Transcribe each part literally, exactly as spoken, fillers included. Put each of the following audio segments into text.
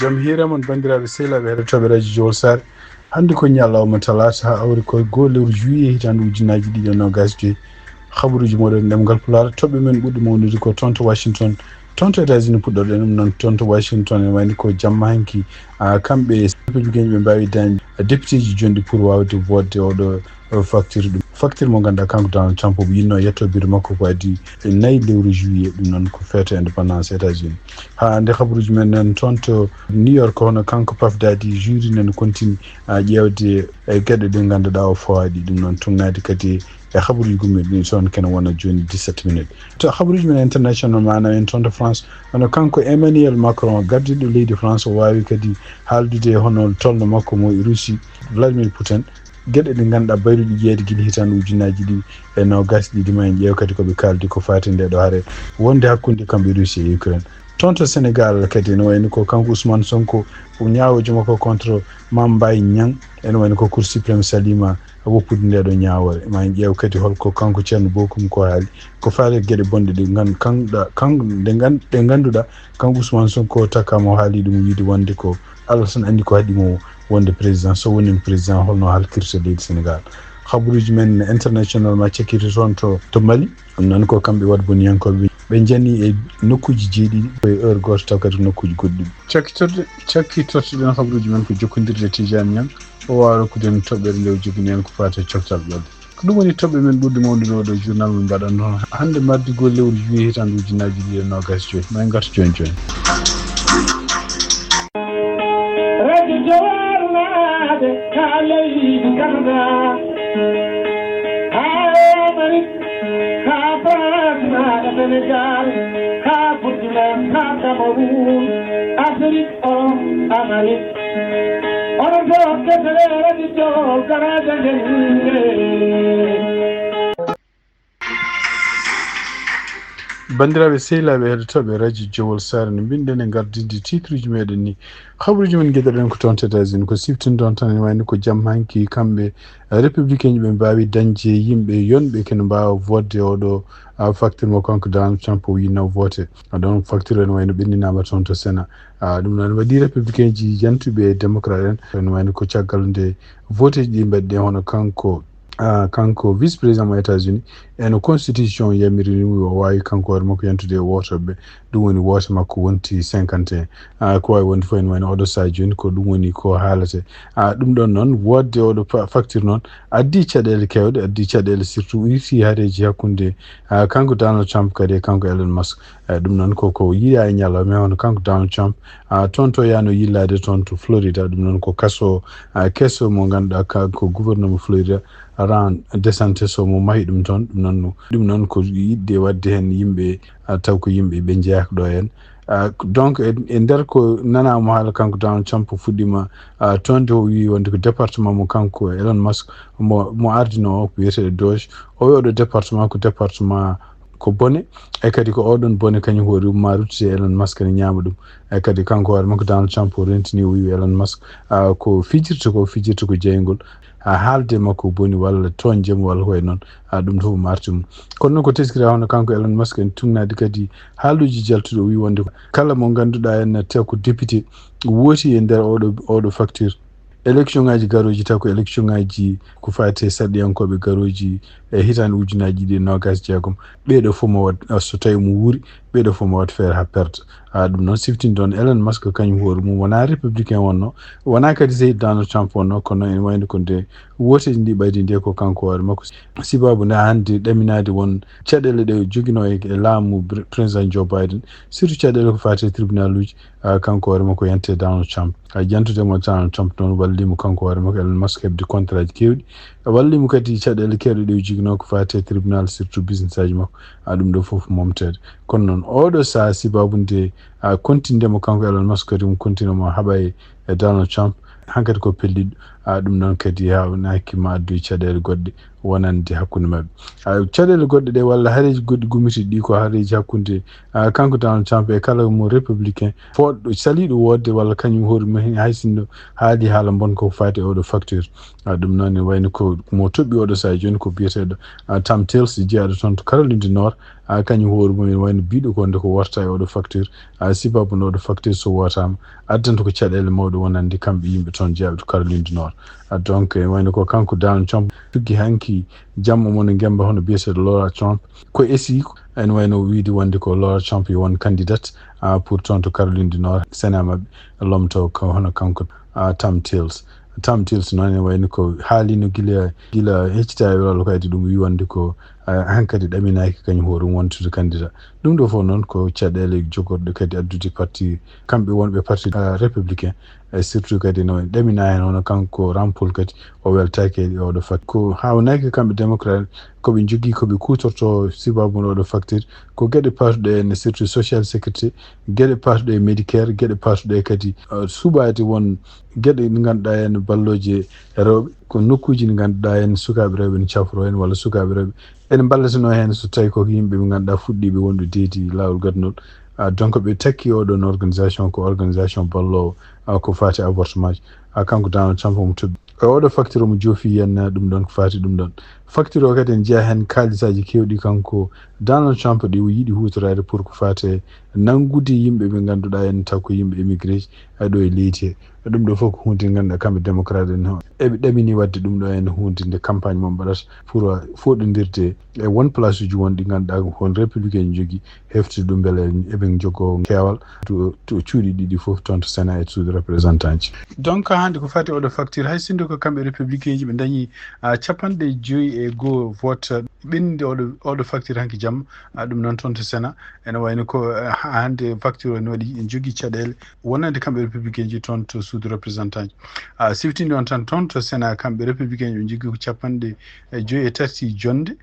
Jam hiire mon, banndiraaɓe sehilaaɓe heɗotooɓe radio Jowol Saare. Hannde ko ñalawma talaata, haa awri ko goo lewru juillet hitaande ujunnaaji ɗiɗi e noogaas joyi. Habaruuji moɗon ɗemngal Pulaar, toɓɓe men ɓurɗe mawnude ko toon to Washington. Toon to États-Unis puɗɗorɗen ɗum noon, toon to Washington, ene wayni ko jamma hanki, a, kamɓe républicain ɓe mbaawi dañde député ji jonɗi pour waawde vote oɗo, o, facture ɗum. Facture mo ngannduɗaa kanko Donald Trump o yinno yetto bureau makko ko adii e nayi lewru juillet, ɗum noon ko feeto indépendance États-Unis. Haa nde habaruuji men nan toon to New York, hono kanko Puff Daddy, jury nana kontini, a, ƴeewde e geɗe ɗe ngannduɗaa o fawaaɗi ɗum noon tugnaade kadi e habaruuji gummiiɗi ɗin, so on kene wona jooni dix-sept minutes. To habaruuji men international, maanaam en toon to France, hono kanko Emmanuel Macron, gardiiɗo leydi France, o waawi kadi haaldude hono tolno makko mo e Russie, Vladimir Putin, geɗe ɗe ngannduɗaa bayruɗi jeeyde gila hitaande ujunnaaji ɗiɗi e noogaas ɗiɗi, ma en ƴeew kadi ko ɓe kaaldi ko faati nde ɗo hare wonde hakkunde kamɓe Russie e Ukraine. Toon to Sénégal kadi, ene wayni ko kanko Ousmane Sonko, o ñaawoojo makko contre Mame Mbaye Niang, ene wayni ko Cour suprême saliima woppude nde ɗo ñaawoore. Ma en ƴeew kadi holko kanko Thierno Bocoum ko haali, ko faati e geɗe bonɗe ɗe ngan-, kanɗa-, kan-, ɗe ngan-, ɗe ngannduɗaa, kanko Ousmane Sonko takkaama o haali ɗum, wiide wonde ko Allah tan anndi ko haɗi mo wonde président. So wonii président, holno halkirta leydi Sénégal? Habaruuji men international ma cakkiti toon to, to Mali. Ɗum noon ko kamɓe waɗboniyankooɓe ɓe njani e nokkuuji jeeɗiɗi ko e heure gooto, taw kadi ko nokkuuji goɗɗi. Cakkitorde, cakkitorde ɗen habaruuji men ko jokkondirde Tijani Niang. O waawa rokkude en toɓɓere nde o jogini en ko faati e coftal ɓalli. Ko ɗum woni toɓɓe men ɓurɗe mawnude oo ɗoo journal mo mbaɗanno hannde mardi goo lewru juillet hitaande ujunnaaji ɗiɗi e noogaas joyi. Ma en ngartu jooni jooni. Radio Jowol naaɓe, ka leydi Canada, ka Amérique, ka France, ka Sénégal, ka Burkina, ka Cameroun, Afrique, Europe, Amérique. Onon fof kettore radio Jowol, garaaji men. Banndiraaɓe sehilaaɓe heɗotooɓe radio Jowol Saare, no mbinɗen e gardinde titre uji meɗen ni, habaruuji men ngiɗoɗen ko toon to États-Unis, ko siftinɗon tan ene wayni ko jamma hanki kamɓe, eh, républicain ɓe mbaawi dañde yimɓe yonɓe kene mbaawa vote e oɗo, ah, facture mo kanko Donald Trump o yinno vote. Ah, donc facture ene wayno ɓenndinaama toon to Sénat. Ah, ɗum noon waɗi républicain ji jantuɓe e démocrate en, ene wayno ko caggal nde vote ji ɗi mbaɗɗen hono kanko, ah, kanko vice président mo États-Unis, eno constitution yamiri ni o waawi kanko hoore makko yantude e wootoɓe. Ɗum woni woote makko wonti cinquante et un. Ah, ko waawi wonde fof ene wayno oɗo sahaa jooni ko ɗum woni ko haalate. Ah, ɗum ɗon noon, woodde oɗo fa-, facture noon, addi caɗeele keewɗe, addi caɗeele surtout irti haareeji hakkunde, ah, kanko Donald Trump kadi e kanko Elon Musk. Eh, ɗum noon ko, ko yiya e ñalawma, hono kanko Donald Trump, ah, toon to yaano yillaade toon to Florida, ɗum noon ko kaso, ah, keso mo ngannduɗaa ka, ko gouvernement Florida, Ron DeSantis o mo mahi ɗum toon. Ɗum noon, ɗum noon ko yiɗde waɗde heen yimɓe, ah, taw ko yimɓe ɓe njeyaa ɗo heen. Ah, donc, e, e nder ko nanaama haala kanko Donald Trump fuɗɗiima, ah, toon de o wiyi wonde ko département mo kanko Elon Musk mo, mo ardino o ko wiyeteeɗo Doge. O wi oɗo département ko département ko bone, e kadi ko oɗon bone kañum hoore mum ma ruttite Elon Musk ne ñaama ɗum. E kadi kanko hoore makko Donald Trump o rentini o wiwi Elon Musk, ah, ko fijirta ko, fijirta ko jeyngol, ah, haalde makko boni walla tooñde mo walla ko wayi noon, ah, ɗum fof mo arti mum. Kono noon ko teskira hono kanko Elon Musk en tugnaade kadi haaluuji jaltuɗi o wi wonde kala mo ngannduɗaa en taw ko député wooti e nder oɗo, oɗo facture, élection ngaji garooji taw ko élection ngaji ko faati e sarɗiyankooɓe garooji e hitaande ujunnaaji ɗiɗi e noogaas jeegom. Ɓeeɗo fof mo waɗ, so tawi mo wuuri, ɓeeɗo fof mo waɗ feere haa perde. Ah, ɗum noon siftinde on Elon Musk kañum hoore mum wonaa républicain wonno, wonaa kadi sehil Donald Trump wonno, kono ene wayno ko nde wooteeji ndi ɓaydi nde ko kanko hoore makko. Sibaabu nde hannde ɗaminaade won caɗeele ɗe o joginoo e, e laamu Br-, président Joe Biden, surtout caɗeele ko faati e tribunal uji, ah, kanko hoore makko yante Donald Trump. A jantude mo Donald Trump noon walli mo kanko hoore makko Elon Musk heɓde contrat ji keewɗi. Walli mo kadi caɗeele keewɗe ɗe o joginoo ko faati e tribunal, surtout business aji makko. A ɗum ɗo fof momteede. Kono noon oɗo sahaa sibaabu nde a kontinde mo kanko Elon Musk kadi mo kontino mo haɓa e, e Donald Trump. Hankadi ko pelliɗo. A ɗum noon kadi hawnaaki ma addu caɗeele goɗɗe. wonande hakkunde maɓɓe. Caɗeele goɗɗe ɗe walla hareeji goɗɗi gummitiiɗi ɗi ko hareeji hakkunde kanko Donald Trump e kala mo républicain fooɗɗo saliiɗo woodde walla kañum hoore mum hay sinno haali haala mbon ko faati e oɗo facture. Ɗum noon ne wayno ko mo toɓɓi oɗo sahaa jooni ko biyeteeɗo Thom Tillis jeyaaɗo toon to Caroline du Nord. Kañum hoore mum ene wayno biiɗo ko nde ko warta e oɗo facture. Sibabu no oɗo facture so wootaama addanta ko caɗeele mawɗe wonande kamɓe yimɓe toon jeyaaɓe to Caroline du Nord. Donc ene wayno ko kanko Donald Trump tuggi hanki jamma mo no ngemba hono biyeteeɗo Laura Trump ko esi ene wayno wiide wonde ko Laura Trump yo won candidate pour toon to Caroline du Nord Sénat maɓɓe lomto ko hono kanko Thom Tillis. Thom Tillis noon ene wayno ko haalino gila gila heccita e wala kadi ɗum wi wonde ko hankadi ɗaminaaki kañum hoore mum wontude candidat. Ɗum ɗo fof noon ko caɗeele jogorɗe kadi addude parti kamɓe wonɓe parti républicain e surtout kadi no ɗamina heen hono kanko Rand Paul kadi o weltaaki e oɗo fat ko haawnaaki kamɓe démocrate ko ɓe njogii ko ɓe kuutorto sibabu no oɗo facture ko geɗe paatuɗe en surtout social sécurité geɗe paatuɗe e Medicare geɗe paatuɗe kadi suɓaade won geɗe ɗe ngannduɗaa en ballooje rewɓe ko nokkuuji ɗi ngannduɗaa en sukaaɓe rewɓe ne cafro en walla sukaaɓe rewɓe ene mballatino heen so tawi ko yimɓe ɓe ngannduɗaa fuɗɗiiɓe wonɓe deedi laawol gadunol. Donc ɓe takki oɗon organisation ko organisation balloowo ko faati avortement ji. Kanko Donald Trump omo toɓɓi e oɗo facture omo joofi yen ɗum ɗon ko faati ɗum ɗon. Facture o kadi en jeyaa heen kaalisaaji keewɗi kanko Donald Trump ɗi o yiɗi huutoraade pour ko faati e nanngude yimɓe ɓe ngannduɗaa en taw ko yimɓe émigré ji ɗo e leydi he. Ɗum ɗo fof ko huunde nde ngannduɗaa kamɓe démocrate en eɓe ɗamini waɗde ɗum ɗo en huunde nde campagne mum mbaɗata pour fooɗondirde e won place uji won ɗi ngannduɗaa ko hon républicain en jogii heftude ɗum mbele eɓe njogoo keewal to cuuɗi ɗiɗi fof toon to Sénat e suudu représentant ji. Donc hannde ko fati oɗo facture hay sinno ko kamɓe républicain ji ɓe dañi capanɗe joyi e goo vote ɓennude oɗo oɗo facture hanki jamma ɗum noon toon to Sénat ene wayno ko hannde facture o ne waɗi jogii caɗeele wonande kamɓe républicain ji toon to suudu représentant ji. Siftinde on tan toon to Sénat kamɓe républicain ɓe jogii ko capanɗe joyi e tati jonde.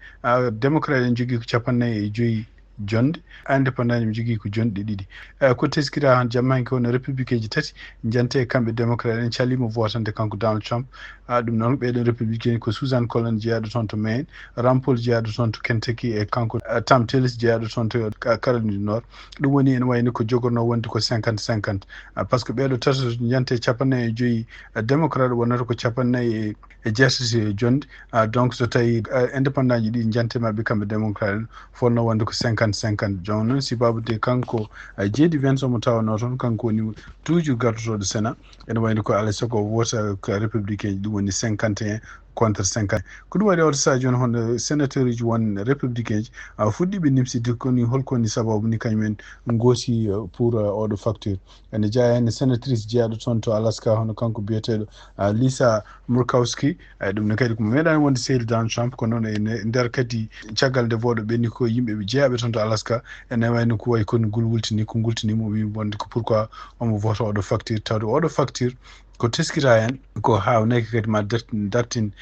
Démocrate en jogii ko capannayyi e joyi jonde. Indépendant en jogii ko jonɗe ɗiɗi. Ko teskira han jamma hanki wonno républicain ji tati jante kamɓe démocrate en calima votande kanko Donald Trump. Ɗum noon ɓeɗon républicain ko Susan Collins jeyaɗo toon to Maine, Rand Paul jeyaɗo toon to Kentucky e kanko Thom Tillis jeyaɗo toon to Caroline du Nord. Ɗum woni ene wayni ko jogorno wonde ko cinquante cinquante. Par ce que ɓeɗo tato jante capannayyi e joyi démocrate wonata ko capannayyi e jeetati e jonde. Donc so tawi indépendant ji ɗi jante maɓɓe kamɓe démocrate en fonno wonde ko cinquante cinquante. Jooni noon sibabude kanko J D Vance omo tawanno toon kanko woni toujours gardotoɗo Sénat. Ene wayni ko alay sago o wota ko républicain ji ɗum woni cinquante et un contre cinquante. Ko ɗum waɗi oto saha jooni hono sénateur uji won républicain ji a fuɗɗiɓe nimside koni holkoni sababu ni kañumen gooti pour oɗo facture. Ene jeyaa heen sénatrice jeyaɗo toon to Alaska hono kanko biyeteɗo Lisa Murkowski. Ɗum ne kadi komo meeɗani wonde sehil Donald Trump ko noon e nder kadi caggal nde voɗo ɓenni ko yimɓe ɓe jeyaɓe toon to Alaska. Ene wayno ko wayi koni ngol wultini ko ngultini mo wi wonde ko pourquoi omo voto oɗo facture tawde oɗo facture ko teskita heen ko haawnaki kadi ma dartin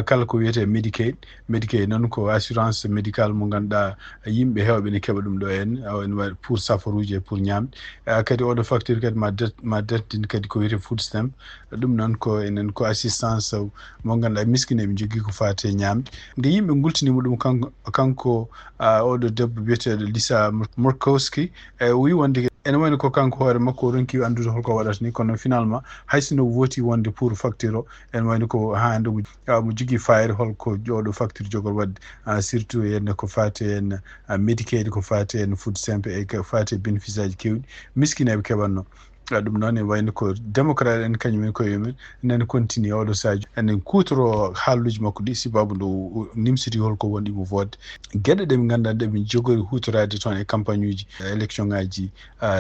kala ko wiyetee Medicaid. Medicaid noon ko assurance médicale mo ngannduɗaa yimɓe heewɓe ne keɓa ɗum ɗo en ene waɗi pour safaruuji e pour ñaamde. Kadi oɗo facture kadi ma dartin kadi ko wiyetee food stamp. Ɗum noon ko enen ko assistance mo ngannduɗaa miskineeɓe njogii ko faati e ñaamde. Nde yimɓe ngultiniima ɗum kanko oɗo debbo biyeteeɗo Lisa Murkowski o wi wonde ene wayno ko kanko hoore makko o ronki anndude holko waɗata ni kono finalement hay sinno o vooti wonde pour facture o ene wayno ko haa hannde mo jogii fayre holko oɗo facture jogor waɗde surtout henne ko faati heen Medicaid ko faati heen food stamp e ko faati e bénéfice aji keewɗi miskineeɓe keɓatno. Ɗum noon ene wayno ko démocrate en kañum en koye mumen nani continue oɗo sadio enen kutoro haaluji makko ɗi sibabu nde nimsiti holko wonɗi mo voodde. Geɗe ɗe ɓe ngannduɗaa ɗe ɓe jogori huutoraade toon e campagne uji élection ngaji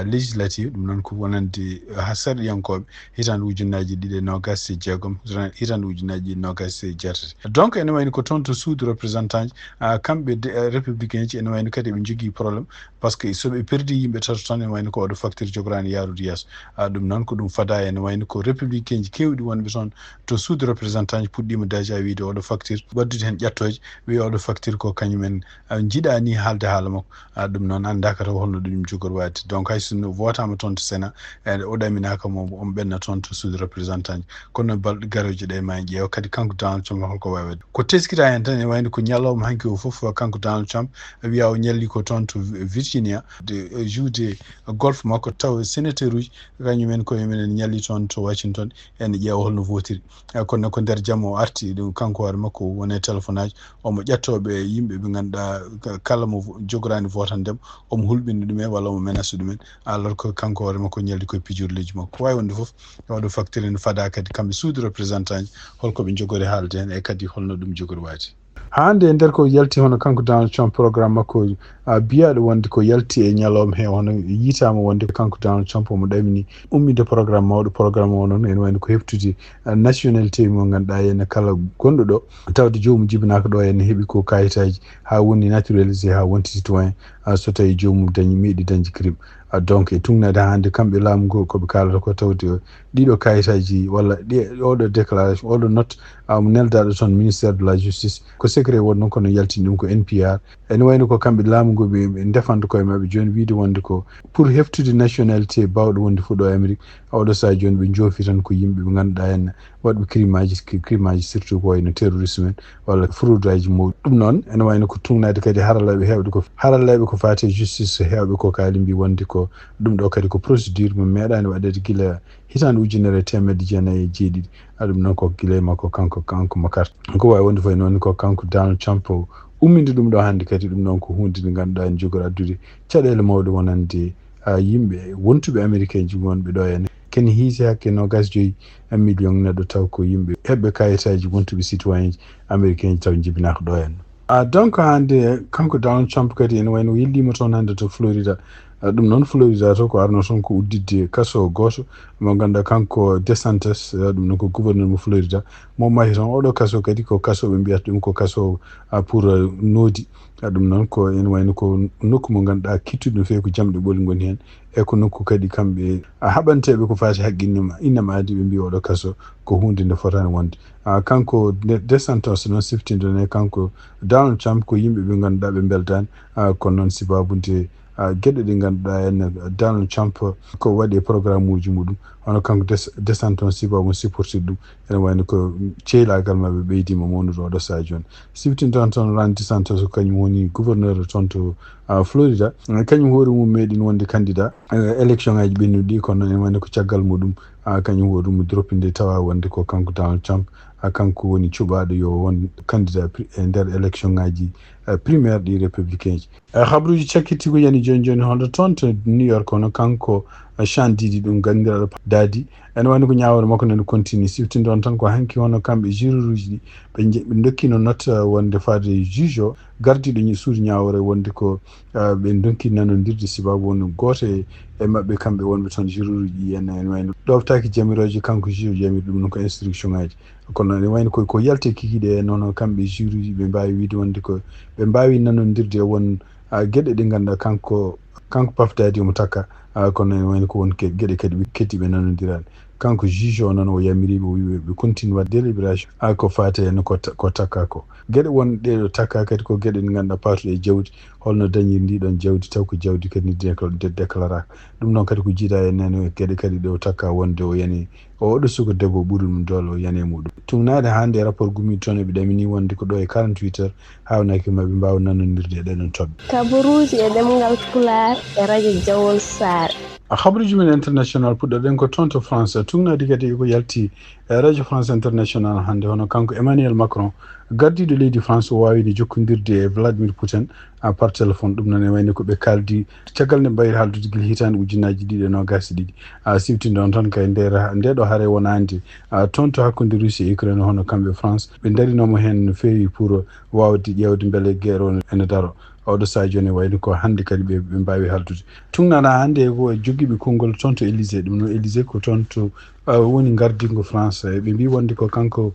législative ɗum noon ko wonande ha sarɗiyankooɓe hitaande ujunnaaji ɗiɗi e noogaas e jeegom hitaande ujunnaaji ɗiɗi noogaas e jeetati. Donc ene wayno ko toon to suudu représentant ji kamɓe républicain ji ene wayno kadi eɓe njogii problème. Par ce que so ɓe perdi yimɓe tato tan ene wayno ko oɗo facture jogoraani yaarude yeeso. A ɗum noon ko ɗum fada en wayno ko républicain ji keewɗi wonɓe toon to suudu représentant ji puɗɗiima déjà wiide oɗo facture, waddude heen ƴattooje, wi oɗo facture ko kañum en, a, njiɗaani haalde haala makko. A, ɗum noon anndaaka taw holno ɗum jogori waade. Donc hay sinno wootaama toon to Sénat, e o ɗaminaaka mo, on ɓenna toon to suudu représentant ji. Kono balɗe garooje ɗe ma en ƴeew kadi kanko Donald Trump holko waawi waɗde. Ko teskita heen tan e wayno ko ñalawma hanki o fof kanko Donald Trump wiya o ñalli ko toon to Virginia, de, e jouer golf makko taw sénateur uji kañum en koye mum en ñalli toon to Washington, ene ƴeewa holno votiri. E kono ko nder jamma o arti ɗum kanko hoore makko woni e téléphone aji, omo ƴettooɓe yimɓe ɓe ngannduɗaa ka-, kala mo vo-, jogoraani votande mo, omo hulɓina ɗumen walla omo menace ɗumen, alors que kanko hoore makko ñalli koye pijirleeji makko. Ko waawi wonde fof, e oɗo facture ene fada kadi kamɓe suudu représentant ji, holko ɓe njogori haalde heen e kadi holno ɗum jogori waade. Hannde e nder ko yalti hono kanko Donald Trump programme makko, a, biyaaɗo wonde ko yalti e ñalawma he, hono yiytaama wonde kanko Donald Trump omo ɗamini umminde programme mawɗo, programme o noon ene wayno ko heɓtude, a, nationalité mo ngannduɗaa ene kala gonɗo ɗo, tawde joomum jibinaaka ɗo ene heɓi ko kayitaaji haa woni naturalisé, haa wonti citoyen, a, so tawi joomum dañi, meeɗi dañde crime. A, donc e tugnaade hannde kamɓe laamu ngo ko ɓe kaalata ko tawde ɗiɗo kayitaaji walla ɗi, oɗo déclaration, oɗo note, a, mo neldaaɗo toon ministère de la justice. Ko secret woni noon kono yaltini ɗum ko N P R. Ene wayno ko kamɓe laamu ngo ɓe, ɓe ndefanta koye maɓɓe jooni wiide wonde ko pour heftude nationalité baawɗo wonde fof ɗo e Amérique. A, oɗo sahaa jooni ɓe njoofi tan ko yimɓe ɓe ngannduɗaa en waɗɓe crime aji, crime aji surtout ko wayno terrorisme en walla fraude aji mawɗi. Ɗum noon ene wayno ko tugnaade kadi haralleeɓe heewɓe ko, haralleeɓe ko faati e justice heewɓe ko kaali mbi wonde ko ɗum ɗo kadi ko procédure mo meeɗaani waɗeede gila hitaande ujunere e teemedde jeenayi e jeeɗiɗi. A, ɗum noon ko gila e makko kanko, kanko McCarthy. Ko waawi wonde fof e noon ko kanko Donald Trump o umminde ɗum ɗo hannde kadi ɗum noon ko huunde nde ngannduɗaa ene jogori addude caɗeele mawɗe wonande, a, yimɓe wontuɓe américain ji wonɓe ɗo henne. Ken hiiti hakke noogas joyi million neɗɗo taw ko yimɓe heɓɓe kayitaaji wontuɓe citoyen ji américain ji taw jibinaaka ɗo henne. A, donc hannde kanko Donald Trump kadi ene wayno yilliima toon hannde to Florida. A, ɗum noon Florida to ko arno toon ko udditde kaso gooto mo ngannduɗaa kanko DeSantis, a, ɗum noon ko gouverneur mo Florida. Mo mahi toon oɗo kaso kadi ko kaso ɓe mbiyata ɗum ko kaso, a, pour, a, noodi. A, ɗum noon ko ene wayno ko nokku mo ngannduɗaa kittuɗo no feewi ko jamɗe ɓoli ngoni heen. E ko nokku kadi kamɓe, a, haɓanteeɓe ko faati haqqille ma, innama aadi ɓe mbiya oɗo kaso ko huunde nde fotaani wonde. A, kanko De-, DeSantis noon siftindo ne kanko Donald Trump ko yimɓe ɓe ngannduɗaa ɓe mbeltaani, a, kono noon sibaabu nde, a, geɗe ɗe ngannduɗaa en Donald Trump ko waɗi e programme uji muɗum, hono kanko Des-, DeSantis sibaabu supportir ɗum, ene wayno ko ceylaagal maɓɓe ɓeydiima mawnude oɗo sahaa jooni. Siftinto tan toon Ron DeSantis ko kañum woni gouverneur toon to, a, Florida. E, kañum hoore mum meeɗi wonde candidat, e, élection ngaji ɓennuɗi ɗi, kono ene wayno ko caggal muɗum, a, kañum hoore mum droppinde tawa wonde ko kanko Donald Trump, a, kanko woni cuɓaaɗo yo won candidat pri-, e nder élection ngaji, e, primaire ɗi républicain ji. E, habruji cakkiti ko yani jooni jooni hono toon to New York hono kanko, e, Sean Diddy ɗum ganndiraaɗo Dadi. Ene wayno ko ñaawore makko nde continue. Siftindo on tan ko hanki hono kamɓe juruuji ɗi ɓe nje-, ɓe ndokkino note, e, wonde faade juge o gardiiɗo ñi-, suudu ñaawore wonde ko, e, ɓe ndonki nanondirde sibaabu woni gooto e, e maɓɓe kamɓe wonɓe toon juruuji ɗi en, ene wayno ɗoftaaki jamirooje kanko juge jamir ɗum noon ko instruction ngaji. Kono ene wayno ko, ko yalte kikiiɗe e noon kamɓe juruuji ɓe mbaawi wiide wonde ko ɓe mbaawi nanondirde e won, a, geɗe ɗe ngannduɗaa kanko, kanko Puff Daddy omo takka, a, kono ene wayno ko won ke-, geɗe kadi ɓe keddiiɓe nanondiraani. Kanko juge o noon o yamiriiɓe o wiiɓe ɓe continue waɗde délibération, a, ko faati heen ko ta-, ko takka ko. Geɗe won ɗe ɗo takka kadi ko geɗe ɗe ngannduɗaa paatuɗe e jawdi, holno dañiri ndi ɗon jawdi taw ko jawdi kadi ndi décla-, dé-, déclaraka. Ɗum noon kadi ko jiidaa e nene geɗe kadi ɗe o takka wonde o yani oɗo suka debbo ɓuri ɗum doole o yani e muɗum. Tugnaade hannde e rapport gumi toon eɓe ɗamini wonde ko ɗo e quarante-huit heures haawnaki maɓɓe mbaawa nanondirde e ɗeɗon toɓɓe. Kabaruuji e ɗemngal Pulaar e radio Jawol Saare. A, habaruuji men international puɗɗoɗen ko toon to France. Tugnaade kadi ko yalti e radio France International hannde hono kanko Emmanuel Macron gardiiɗo leydi France o waawino jokkondirde e Vladimir Putin, a, par téléphone. Ɗum noon e wayno ko ɓe kaaldi caggal nde mbayri haaldude gila hitaande ujunnaaji ɗiɗi e noogaas e ɗiɗi. A, siftindo on tan kay nder ha-, nde ɗo hare wonaande, a, toon to hakkunde Russie e Ukraine hono kamɓe France ɓe ndarinooma heen no feewi pour waawde ƴeewde mbele guerre o ene daro. Oɗo sahaa jooni e wayno ko hannde kadi ɓe, ɓe mbaawi haaldude. Tugnaɗaa hannde ko e jogiiɓe konngol toon to Élysée. Ɗum noon Élysée ko toon to woni ngardingo France. Ɓe mbi wonde ko kanko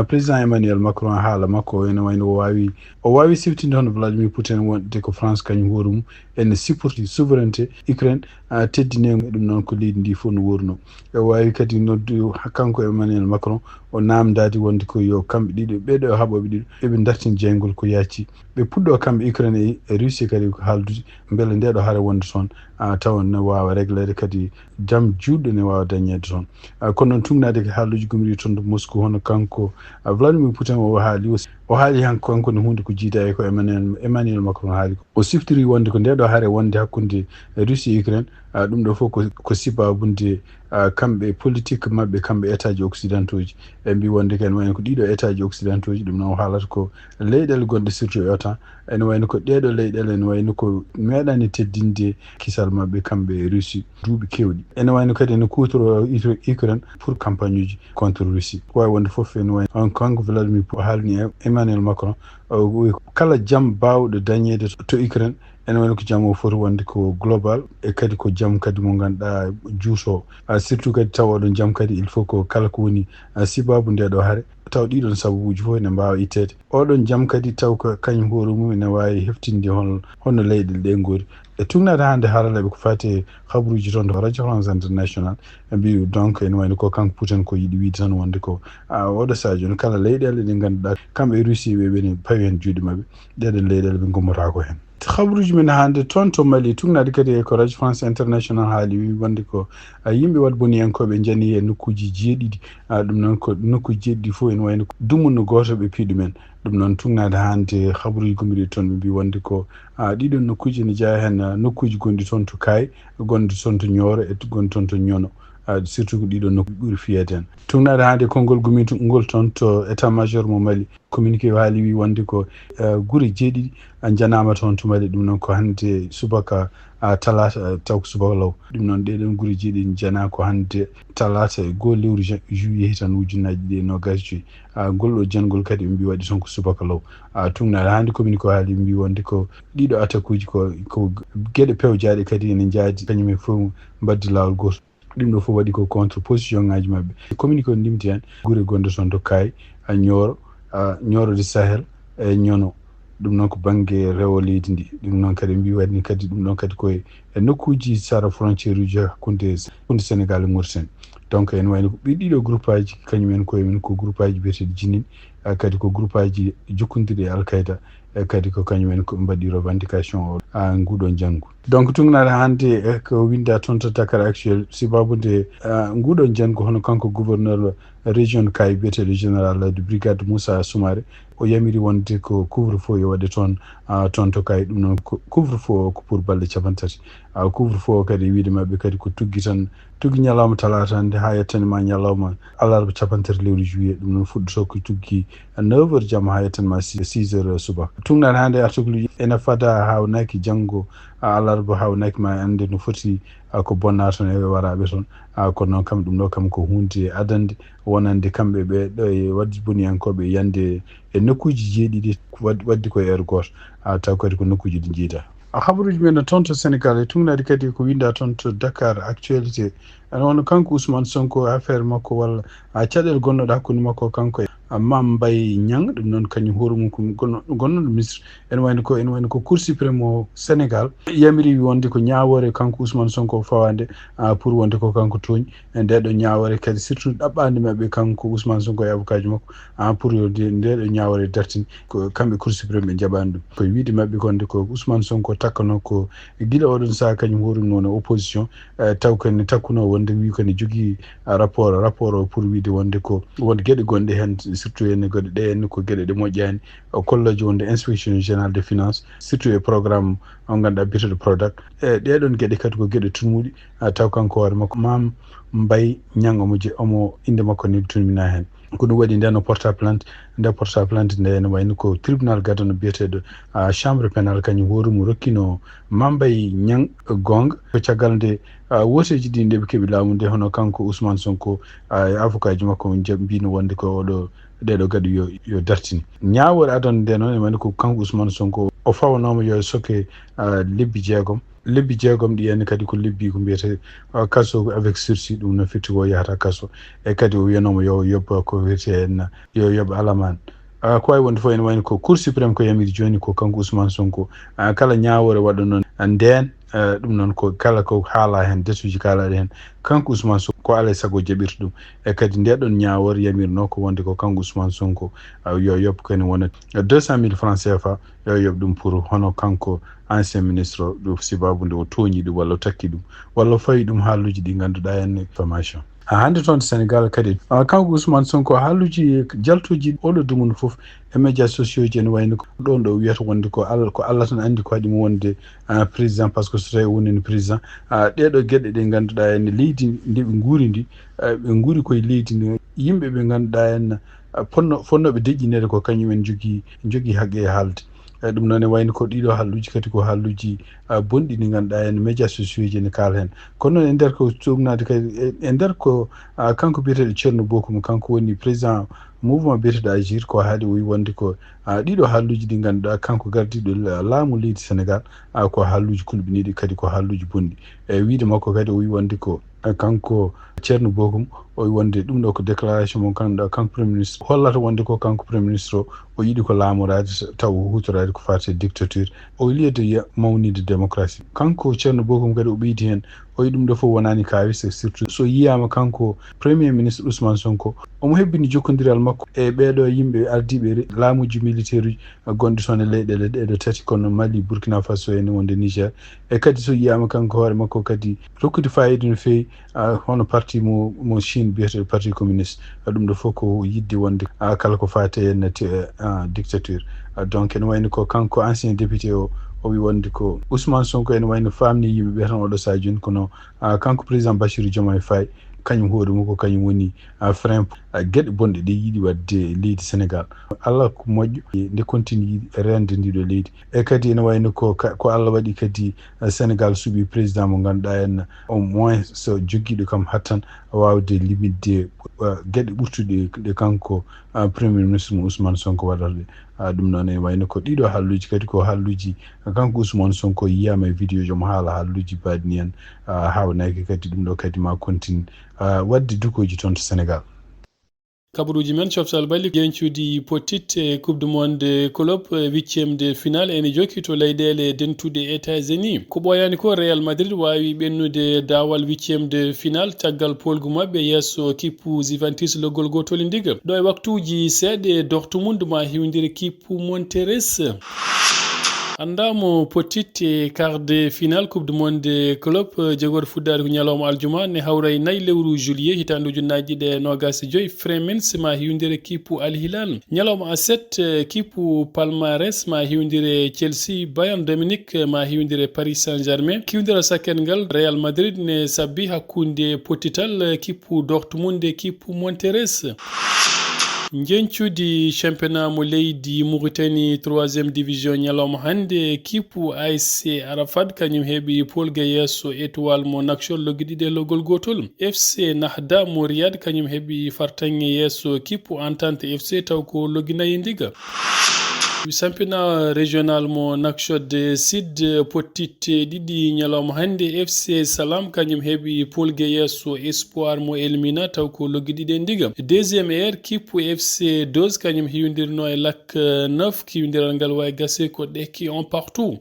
président Emmanuel Macron, haala makko ene wayno o waawi o waawi siftinde hono Vladimir Putin wonde ko France kañum hoore mum ene supporti souveraineté Ukraine, teddineengo ɗum noon ko leydi ndi fof no worno. E waawi kadi noddu kanko Emmanuel Macron o naamndaade wonde ko yo kamɓe ɗiɗo ɓeeɗo haɓooɓe ɗiɗo eɓe dartin jeyngol ko yaaccii. Ɓe puɗɗo kamɓe Ukraine e Russie kadi ko haaldude mbele ndeeɗo hare wonde toon tawa ne waawa régleede kadi jam juutɗo ne waawa dañeede toon. Kono noon tuugnaade ko haalduuji gumri toon to Moscou hono kanko Vladimir Putin o haali o haali han kanko ne huunde ko jiidaa e ko Emmanuel Macron haali ko. O siftiri wonde ko ndeeɗo hare wonde hakkunde Russie e Ukraine, ɗum ɗo fof ko sibabunde kamɓe politique maɓɓe kamɓe état ji occidentaux ji. Ɓe mbi wonde ko ene wayno ko ɗiɗo état ji occidentaux ji ɗum noon o haalata ko leyɗele gonɗe surtout e otan. Ene wayno ko ɗeeɗo leyɗele ene wayno ko meeɗani teddinde kisal maɓɓe kamɓe e Russie duuɓi keewɗi. Ene wayno kadi ene kuutoro Ukraine pour campagne uji contre Russie. Ko waawi wonde fof ene wayno on kanko Vladimir Putin haalni Emmanuel Macron kala jam baawɗo dañeede to Ukraine ene wayno ko jam o foti wonde ko global e kadi ko jam kadi mo ngannduɗaa juuto. Surtout kadi tawa oɗon jam kadi il faut ko kala ko woni sibabu ndeɗo hare taw ɗiɗon sababuji fof ene mbawa ittede. Oɗon jam kadi taw ko kañum hoore mum ene wawi heftinde hon honno leyɗele ɗe goori. E tugnade hande haralaɓe ko fati e habruji toon to Radio France International ɓe mbi donc ene wayno ko kanko Putin ko yiɗi wiide tan wonde ko oɗo sadio on kala leyɗele ɗe ganduɗa kamɓe e Russie ɓe ɓene pawi hen juuɗe mabɓe. Ɗeɗen leyɗele ɓe gummotako hen. Habruji men hande toon to Mali tugnade kadi e ko Radio France International haali wi wonde ko yimɓe wat boniyankoɓe jani e nokkuji jeeɗiɗi. Ɗum noon ko nokkuji jeeɗiɗi fof ene wayno dumunno goto ɓe piɗumen. Ɗum noon tugnade hande habruji gommiɗi toon ɓe mbi wonde ko ɗiɗon nokkuji ene jeeya hen nokkuji gonɗi toon to Kaay, gonɗi toon to Ñooro e gonɗi toon to Ñono. Surtout ko ɗiɗon nokkuji ɓuri fiyede hen. Tugnade hande konngol gommiɗi ngol toon to état major mo Mali communiqué o haali wi wonde ko gure jeeɗiɗi a janama toon to Mali. Ɗum noon ko hande subaka talata taw ko subaka law. Ɗum noon ɗeɗon gure jeeɗiɗi jana ko hande talata e goo lewru juillet hitan ujunnaji ɗi e nogas joyi. Ngol ɗo jangol kadi ɓe mbi waɗi toon ko subaka law. Tugnade hande communiqué o haali mbi wonde ko ɗiɗo attaque uji ko ko gueɗe pewjaɗe kadi ene jaadi kañum e fof mbaddi lawol goto. Ɗum ɗo fof waɗi ko contre position ngaji mabɓe. Communiqué o ndimti hen gure gonɗe toon to Kaay, a Ñooro, a Ñooro de Sahel e Ñono. Ɗum noon ko banggue rewo leydi ndi. Ɗum noon kadi mbi waɗni kadi ɗum ɗon kadi koye e nokkuji sara frontière uji hakkude hakkude Sénégal e Mauritanie. Donc ene wayno ko ɓe ɗiɗo groupe aji kañum en koye mum ko groupe aji biyeteɗi jinin, kadi ko groupe aji jokkodirɗi e Al-Qaïda. E kadi ko kañum en ko mbaɗi revendication o nguɗon janngu. Donc tugnade hande e ko winda toon to Dakar Actuel sibabude nguɗon janngu hono kanko gouverneur région Kaay biyeteɗo général de brigade Moussa Soumaré o yamiri wonde ko couvre feu yo waɗe toon. Toon to Kaay ɗum noon couvre feu o ko pour balɗe capanɗe tati. Couvre feu o kadi e wiide mabɓe kadi ko tuggi tan tuggi ñalawma talata hande ha yettani ma ñalawma alarba capanɗe tati lewru juillet. Ɗum noon fuɗɗoto ko tuggi neuf heures jamma ha yettani ma six heures subaka. Tugnade hande article uji ene fada hawnaki janngo alarba hawnaki ma ande no foti ko bonna toon e waraɓe toon. Kono noon kam ɗum ɗo kam ko hunde adande wonande kamɓe ɓe ɗo e wadde boniyankoɓe yande e nokkuji jeeɗiɗi wadde ko e heure goto. Taw kadi ko nokkuji ɗi jiida. Habaruji men toon to Sénégal e tugnade kadi ko winda toon to Dakar Actualité. Ene wonno kanko Ousmane Sonko affaire makko walla caɗele gonnoɗe hakkude makko kanko e Mame Mbaye Niang. Ɗum noon kañum hoore mum ko gonnoɗo ministre ene wayno ko ene wayno ko Cour suprême o Sénégal yamiri wonde ko ñawore kanko Ousmane Sonko fawande pour wonde ko kanko tooñi. E nde ɗo ñawore kadi surtout ɗaɓɓande maɓɓe kanko Ousmane Sonko e avocat ji makko pour yo nde ɗo ñawore dartine ko kamɓe Cour suprême ɓe jaɓani ɗum. Koye wiide maɓɓe gonde ko Ousmane Sonko takkano ko gila oɗon saha kañum hoore mum woni opposition. Taw kene takkuno wonde wi kene jogui rapport rapport o pour wiide wonde ko won gueɗe gonɗe hen surtout ene gueɗe ɗe henno ko gueɗe ɗe moƴƴani. O kolloje wonde inspection générale de finance surtout e programme o ganduɗa biyeteɗo Prodac. E ɗeɗon gueɗe kadi ko gueɗe turmuɗi. Taw kanko hoore makko Mame Mbaye Niang omo je omo inde makko ne turmina hen. Ko ɗum waɗi nden o porta plainte nde porta plainte nde ene wayno ko tribunal gadano biyeteɗo chambre pénal kañum hoore mum rokkino Mame Mbaye Niang gonga ko caggal nde woteji ɗi nde ɓe keeɓi laamu nde hono kanko Ousmane Sonko e avocat ji makko mbino wonde ko oɗo ɗeɗo gaɗu yo yo dartine ñawore adano nde noon e wayno ko kanko Ousmane Sonko o fawanoma yo soke lebbi jeegom. Lebbi jeegom ɗi, en kadi ko lebbi ko mbiyetee, uh, kaso avec sursis, ɗum no firti ko yahata kaso. E kadi o wiyanooma yo yoɓ ko wiyetee en, yo yoɓ alamaan. Uh, ko wayi wonde fof, ene wayno ko Cour suprême ko yamiri jooni ko kanko Ousmane Sonko, uh, kala ñaawoore waɗa noon, uh, ndeen, uh, ɗum noon ko kala ko haala heen, desuuji kaalaaɗi heen, kanko Ousmane Sonko ko alaa e sago jaɓirta ɗum. E kadi nde ɗoon ñaawoore yamirnoo ko wonde ko kanko Ousmane Sonko, uh, yo yoɓ ko ene wona deux cent mille francs C F A, yo yoɓ ɗum pour hono kanko ancien ministre o, ɗum sibabu nde o tooñi ɗum walla o takki ɗum walla o fawi ɗum haalluuji ɗi ngannduɗaa en information. Ha hannde toon to Sénégal kadi, ah, kanko Ousmane Sonko haalluuji jaltuuji oɗo dumunna fof e médias sociaux ji ene wayno ko ɗoon ɗo wiyata wonde ko Allah, ko Allah tan anndi ko haɗi mo wonde, ah, président, par ce que so tawi o wonino président, ah, ɗee ɗo geɗe ɗe ngannduɗaa en leydi ndi ɓe nguuri ndi, ah, ɓe nguuri koye leydi ndi, yimɓe ɓe ngannduɗaa en, ah, ponno-, fonnooɓe deƴƴineede ko kañum en njogii, njogii haqqe e haalde. E ɗum noon, e wayno ko ɗiɗo haalluuji kadi ko haalluuji, ah, bonɗi ɗi ngannduɗaa en médias sociaux ji ene kaala heen. Kono noon e nder ko suuɗnaade kadi, e, e nder ko, ah, kanko biyeteeɗo Thierno Bocoum, kanko woni président mouvement biyeteeɗo Agir, ko haali o wi wonde ko, ah, ɗiɗo haalluuji ɗi ngannduɗaa kanko gardiiɗo la-, laamu leydi Sénégal, ah, ko haalluuji kulɓiniiɗi kadi ko haalluuji bonɗi. E wiyde makko kadi o wi wonde ko, ah, kanko Thierno Bocoum, o wi wonde ɗum ɗo ko déclaration mo ngannduɗaa kanko premier ministre hollata wonde ko kanko premier ministre o, o yiɗi ko laamoraade taw o huutoraade ko faati e dictature. O lieu de ya-, mawninde démocratie. Kanko Thierno Bocoum kadi o ɓeydi heen, o wi ɗum ɗo fof wonaani kaawis, surtout so yiyaama kanko premier ministre Ousmane Sonko, omo hebbini jokkondiral makko e ɓeeɗo yimɓe ardiiɓe re-, laamuuji militaire uji gonɗi toon e leyɗeele ɗee ɗo tati, kono Mali, Burkina Faso en wonde Niger. E kadi so yiyaama kanko hoore makko kadi rokkude faayiida no feewi, ah, hono parti mo, mo Chine biyeteeɗo parti communiste. Ah, ɗum ɗo fof ko yiɗde wonde, ah, kala ko faati e natti, ah, dictature. Ah, donc ene wayno ko kanko ancien député o, o wi wonde ko Ousmane Sonko ene wayno faamni yimɓe ɓe tan oɗo sahaa jooni, kono, ah, kanko président Bassirou Diomaye Faye, kañum hoore mum ko kañum woni, ah, frein, ah, geɗe bonɗe ɗe yiɗi waɗde e leydi Sénégal. Allah ko moƴƴo, e nde continue yiɗi reende ndi ɗo leydi. E kadi ene wayno ko ka-, ko Allah waɗi kadi, ah, Sénégal suɓi président mo ngannduɗaa en, au moins so jogiiɗo kam hattan waawde liminde, ah, geɗe ɓurtuɗe ɗe kanko, ah, premier ministre mo Ousmane Sonko waɗata ɗe. Ah, ɗum noon ene wayno ko ɗiɗo haalluuji kadi ko haalluuji kanko Ousmane Sonko yiyaama e vidéo ji, omo haala haalluuji baaɗi ni en, ah, haawnaaki kadi ɗum ɗo kadi ma continue, ah, waɗde dukooji toon to Sénégal. Kabaruuji men, coftal balli, jeñcuuɗi potit e Coupe du Monde Club, e huitième de finale ene jokki to leyɗeele dentuɗe États-Unis. Ko ɓooyaani ko, Real Madrid waawi ɓennude daawal huitième de finale caggal poolgu maɓɓe yeeso kippu Juventus loggol gootol ndiga. Ɗo e waktuuji seeɗa, Dortmund ma hiwndire kippu Monterrey. Anndaa mo potit e quart de finale Coupe du Monde Club, eh, jogori fuɗɗaade ko ñalawma aljuma, ne hawra e nayi lewru juillet hitaande ujunnaaji ɗiɗi e noogaas e joy. Freims ma hiwndire kippu Al Hilal. Ñalawma aset, eh, kippu Palmeiras ma hiwndire Chelsea. Bayern de Munich ma hiwndire Paris Saint-Germain. Kiwndira sakket ngal, Real Madrid ne sabbi hakkunde pottital, eh, kippu Dortmund e kippu Monterrey. Njeñcudi championnat mo leydi Mauritanie troisième division ñalawma hannde, kippu A S C Arafat kañum heɓi poolga yeeso Étoile mo Nouakchott loggi ɗiɗi e loggol gootol. F C Nahda mo Riyad kañum heɓi fartaŋŋe yeeso kippu Entente F C taw ko loggi nayi e ndiga. Championnat régional mo Nouakchott Sud, pottitte ɗiɗi ñalawma hannde, F C Salam kañum heɓi poolga yeeso Espoir mo Elmina taw ko loggi ɗiɗi e ndiga. Deuxième heure, kippu F C Dose kañum hiwdirno e Lac neuf, kiwdiral ngal wayi gasi ko ɗekki un partout.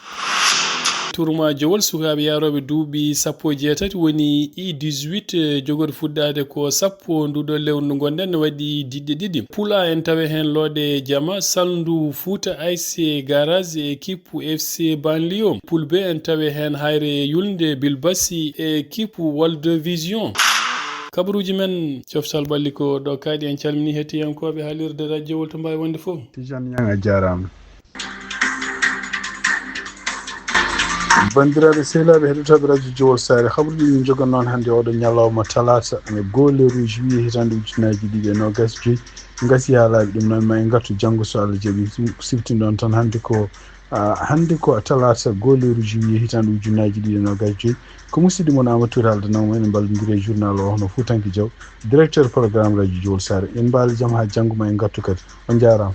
Tournoi jowol sukaaɓe yaarooɓe duuɓi sappo e jeetati woni U dix-huit, eh, jogori fuɗɗaade ko sappo nduɗo lewru ndu ngonɗen, ne waɗi diɗɗe ɗiɗi. Poule A en tawe heen Looɗe Jama, Salndu Fuuta, A S C Garage e kippu F C Banlieue. Poule B en tawe heen Hayre Yulnde, Bilbasi e kippu World Vision. Kabaruuji men, coftal ɓalli ko ɗo kaaɗi. En calminii hettiyankooɓe haalirde radio wol to mbaawi wonde fof. Tijaan Ñaŋ, a jaaraama. Banndiraaɓe sehilaaɓe heɗotooɓe radio Jowol Saare, habaruuji min njogan noon hannde oɗo ñalawma talaata, e goo lewru juillet hitaande ujunnaaji ɗiɗi e noogaas e joy. Ngasi haalaaɓe ɗum noon, ma en ngartu janngo so Allah jaɓi. Siftinɗon tan hannde ko, ah, hannde ko talaata goo lewru juillet hitaande ujunnaaji ɗiɗi e noogaas e joy. Ko musidɗo mon Amadou Touré haldanoo mo, enen mballondiri e journal o hono Fuutanke Jaw, directeur programme radio Jowol Saare. En mbaali jam haa janngo, ma en ngartu kadi. On njaaraama.